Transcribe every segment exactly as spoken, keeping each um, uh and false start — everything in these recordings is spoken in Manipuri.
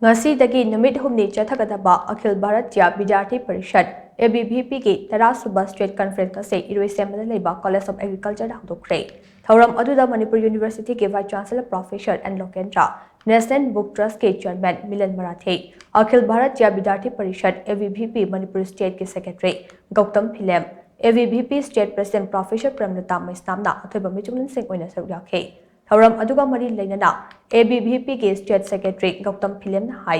ꯉꯁꯤꯗꯒꯤ ꯅꯨꯃꯤꯠ ꯍꯨꯝꯅꯤ ꯆꯠꯊꯒꯗꯕ Akhil Bharatiya Vidyarthi Parishad, A B V ꯄꯤꯒꯤ ꯇꯔꯥꯁꯨꯕ ꯁ꯭ꯇꯦꯠ ꯀꯟꯐꯔꯦꯟꯁ ꯑꯁꯤ ꯏꯔꯣꯏꯁꯦꯝꯕꯗ ꯂꯩꯕ ꯀꯣꯂꯦꯖ ꯑꯣꯐ ꯑꯦꯒ꯭ꯔꯤꯀꯜꯆꯔꯗ ꯍꯧꯗꯣꯛꯈ꯭ꯔꯦ꯫ ꯊꯧꯔꯝ ꯑꯗꯨꯗ ꯃꯅꯤꯄꯨꯔ ꯌꯨꯅꯤꯚꯔꯁꯤꯇꯤꯒꯤ vice chancellor professor N Lokendra, national book ꯇ꯭ꯔꯁꯀꯤ chairman Milind Marathe, Akhil Bharatiya Vidyarthi Parishad, A B V P, Manipur ꯁ꯭ꯇꯦꯠꯀꯤ secretary Gautam Philem, A B V P state president professor Premlata ꯃꯩꯁꯅꯥꯝꯅ ꯑꯊꯣꯏꯕ ꯃꯤꯆꯨꯝꯂꯦꯟꯁꯤꯡ ꯑꯣꯏꯅ ꯁꯔꯨꯛ ꯌꯥꯈꯤ꯫ ꯊꯧꯔꯝ ꯑꯗꯨꯒ ꯃꯔꯤ ꯂꯩꯅꯅ ꯑꯦ ꯕꯤ ꯚꯤ ꯄꯤꯒꯤ ꯁ꯭ꯇꯦꯠ ꯁꯦꯀ꯭ꯔꯦꯇꯔꯤ ꯒꯧꯇꯝ ꯐꯤꯂꯦꯝꯅ ꯍꯥꯏ,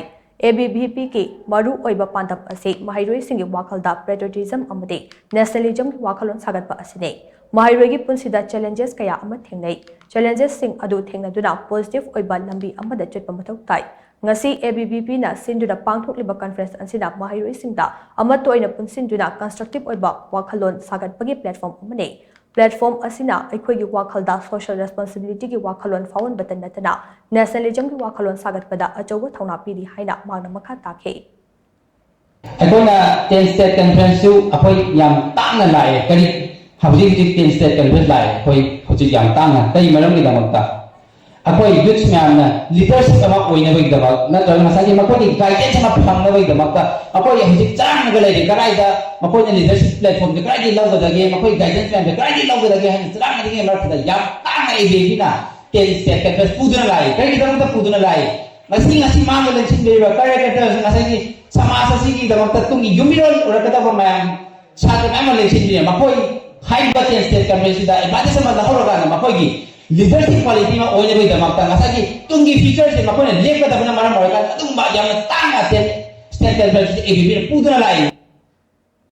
ꯑꯦ ꯕꯤ ꯚꯤ ꯄꯤꯒꯤ ꯃꯔꯨ ꯑꯣꯏꯕ ꯄꯥꯟꯗꯝ ꯑꯁꯤ ꯃꯍꯩꯔꯣꯏꯁꯤꯡꯒꯤ ꯋꯥꯈꯜꯗ ꯄꯦꯇ꯭ꯔꯤꯌꯣꯇꯤꯖꯝ ꯑꯃꯗꯤ ꯅꯦꯁꯅꯦꯂꯤꯖꯝꯒꯤ ꯋꯥꯈꯜꯂꯣꯟ ꯁꯥꯒꯠꯄ ꯑꯁꯤꯅꯤ꯫ ꯃꯍꯩꯔꯣꯏꯒꯤ ꯄꯨꯟꯁꯤꯗ ꯆꯦꯂꯦꯟꯖꯦꯁ ꯀꯌꯥ ꯑꯃ ꯊꯦꯡꯅꯩ꯫ ꯆꯦꯂꯦꯟꯖꯦꯁꯁꯤꯡ ꯑꯗꯨ ꯊꯦꯡꯅꯗꯨꯅ ꯄꯣꯖꯤꯇꯤꯚ ꯑꯣꯏꯕ ꯂꯝꯕꯤ ꯑꯃꯗ ꯆꯠꯄ ꯃꯊꯧ ꯇꯥꯏ꯫ ꯉꯁꯤ ꯑꯦ ꯕꯤ ꯚꯤ ꯄꯤꯅ ꯁꯤꯟꯗꯨꯅ ꯄꯥꯡꯊꯣꯛꯂꯤꯕ ꯀꯟꯐꯔꯦꯟꯁ ꯑꯁꯤꯅ ꯃꯍꯩꯔꯣꯏꯁꯤꯡꯗ ꯑꯃꯠꯇ ꯑꯣꯏꯅ ꯄꯨꯟꯁꯤꯟꯗꯨꯅ ꯀꯟꯁꯇ꯭ꯔꯛꯇꯤꯚ ꯑꯣꯏꯕ ꯋꯥꯈꯜꯂꯣꯟ ꯁꯥꯒꯠꯄꯒꯤ ꯄ꯭ꯂꯦꯠꯐꯣꯔꯝ ꯑꯃꯅꯤ꯫ ꯄ꯭ꯂꯦꯠꯐꯣꯔꯝ ꯑꯁꯤꯅ ꯑꯩꯈꯣꯏꯒꯤ ꯋꯥꯈꯜꯗ ꯁꯣꯁꯤꯌꯦꯜ ꯔꯦꯁꯄꯣꯟꯁꯤꯕꯤꯂꯤꯇꯤꯒꯤ ꯋꯥꯈꯜꯂꯣꯟ ꯐꯥꯎꯍꯟꯕꯇ ꯅꯠꯇꯅ ꯅꯦꯁꯅꯦꯂꯤꯖꯝꯒꯤ ꯋꯥꯈꯜꯂꯣꯟ ꯁꯥꯒꯠꯄꯗ ꯑꯆꯧꯕ ꯊꯧꯅꯥ ꯄꯤꯔꯤ ꯍꯥꯏꯅ ꯃꯍꯥꯛꯅ ꯃꯈꯥ ꯇꯥꯈꯤ꯫ ꯑꯩꯈꯣꯏꯅ ꯇꯦꯟ ꯁ꯭ꯇꯦꯠ ꯀꯟꯐꯔꯦꯟꯁꯁꯨ ꯑꯩꯈꯣꯏ ꯌꯥꯝ ꯇꯥꯡꯅ ꯂꯥꯛꯑꯦ꯫ ꯀꯔꯤ ꯍꯧꯖꯤꯛ ꯍꯧꯖꯤꯛ ꯇꯦꯟ ꯁ꯭ꯇꯦꯠ ꯀꯟꯐꯔꯦꯟꯁ ꯂꯥꯛꯑꯦ ꯑꯩꯈꯣꯏ ꯍꯧꯖꯤꯛ ꯌꯥꯝ ꯇꯥꯡꯅ꯫ ꯀꯔꯤ ꯃꯔꯝꯒꯤꯗꯃꯛꯇ? ꯑꯩꯈꯣꯏ ꯌꯨꯠꯁ ꯃꯌꯥꯝꯅ ꯂꯤꯗꯔꯁꯤꯞ ꯑꯃ ꯑꯣꯏꯅꯕꯒꯤꯗꯃꯛ ꯅꯠꯇ꯭ꯔꯒ ꯉꯁꯥꯏꯒꯤ ꯃꯈꯣꯏꯒꯤ ꯒꯥꯏꯗꯦꯟꯁ ꯑꯃ ꯐꯪꯅꯕꯒꯤꯗꯃꯛꯇ ꯑꯩꯈꯣꯏ ꯍꯧꯖꯤꯛ ꯆꯔꯥꯡꯅꯒ ꯂꯩꯔꯤ꯫ ꯀꯗꯥꯏꯗ ꯃꯈꯣꯏꯅ ꯂꯤꯗꯔꯁꯤꯞ ꯄ꯭ꯂꯦꯠꯐꯣꯔꯝꯁꯦ ꯀꯗꯥꯏꯗꯒꯤ ꯂꯧꯒꯗꯒꯦ, ꯃꯈꯣꯏ ꯒꯥꯏꯗꯦꯟꯁ ꯃꯌꯥꯝꯁꯦ ꯀꯗꯥꯏꯗꯒꯤ ꯂꯧꯒꯗꯒꯦ ꯍꯥꯏꯅ ꯆꯔꯥꯡꯅꯔꯤꯉꯩ ꯃꯔꯛꯁꯤꯗ ꯌꯥꯝ ꯇꯥꯡꯅ ꯑꯦ ꯕꯤ ꯚꯤ ꯄꯤꯅ ꯇꯦꯟ ꯁ꯭ꯇꯦꯠ ꯀꯟꯐꯔꯦꯟꯁ ꯄꯨꯗꯨꯅ ꯂꯥꯛꯏ꯫ ꯀꯔꯤꯒꯤꯗꯃꯛꯇ ꯄꯨꯗꯨꯅ ꯂꯥꯛꯏ? ꯉꯁꯤ ꯉꯁꯤ ꯃꯥꯡꯗ ꯂꯦꯡꯁꯤꯟꯕꯤꯔꯤꯕ ꯀꯔꯦꯛꯇꯔꯁꯤꯡ, ꯉꯁꯥꯏꯒꯤ ꯁꯃꯥꯖ ꯑꯁꯤꯒꯤꯗꯃꯛꯇ ꯇꯨꯡꯒꯤ ꯌꯨꯝꯕꯤꯔꯣꯜ ꯑꯣꯏꯔꯛꯀꯗꯕ ꯃꯌꯥꯝ, ꯁꯥꯇ꯭ꯔ ꯃꯌꯥꯝ ꯑꯃ ꯂꯦꯡꯁꯤꯟꯕꯤꯔꯦ꯫ ꯃꯈꯣꯏ ꯍꯥꯏꯔꯤꯕ ꯇꯦꯟ ꯁ꯭ꯇꯦꯠ ꯀꯟꯐꯔꯦꯟꯁꯁꯤꯗ ꯑꯦꯗꯚꯥꯟꯇꯦꯖ ꯑꯃ ꯂꯧꯍꯧꯔꯀꯥꯟꯗ ꯃꯈꯣꯏꯒꯤ ꯂꯤꯗꯔꯁꯤꯞ ꯀ꯭ꯋꯥꯂꯤꯇꯤ ꯑꯃ ꯑꯣꯏꯅꯕꯒꯤꯗꯃꯛꯇ ꯉꯁꯥꯏꯒꯤ ꯇꯨꯡꯒꯤ ꯐ꯭ꯌꯨꯆꯔꯁꯦ ꯃꯈꯣꯏꯅ ꯂꯦꯞꯀꯗꯕꯅ ꯃꯔꯝ ꯑꯣꯏꯔꯀꯥꯟꯗ ꯑꯗꯨꯒꯨꯝꯕ ꯌꯥꯝꯅ ꯇꯥꯡꯅ ꯇꯦꯟ ꯁ꯭ꯇꯦꯠ ꯀꯟꯐꯔꯦꯟꯁꯁꯤ ꯑꯦ ꯕꯤ ꯚꯤꯅ ꯄꯨꯗꯨꯅ ꯂꯥꯛꯏ꯫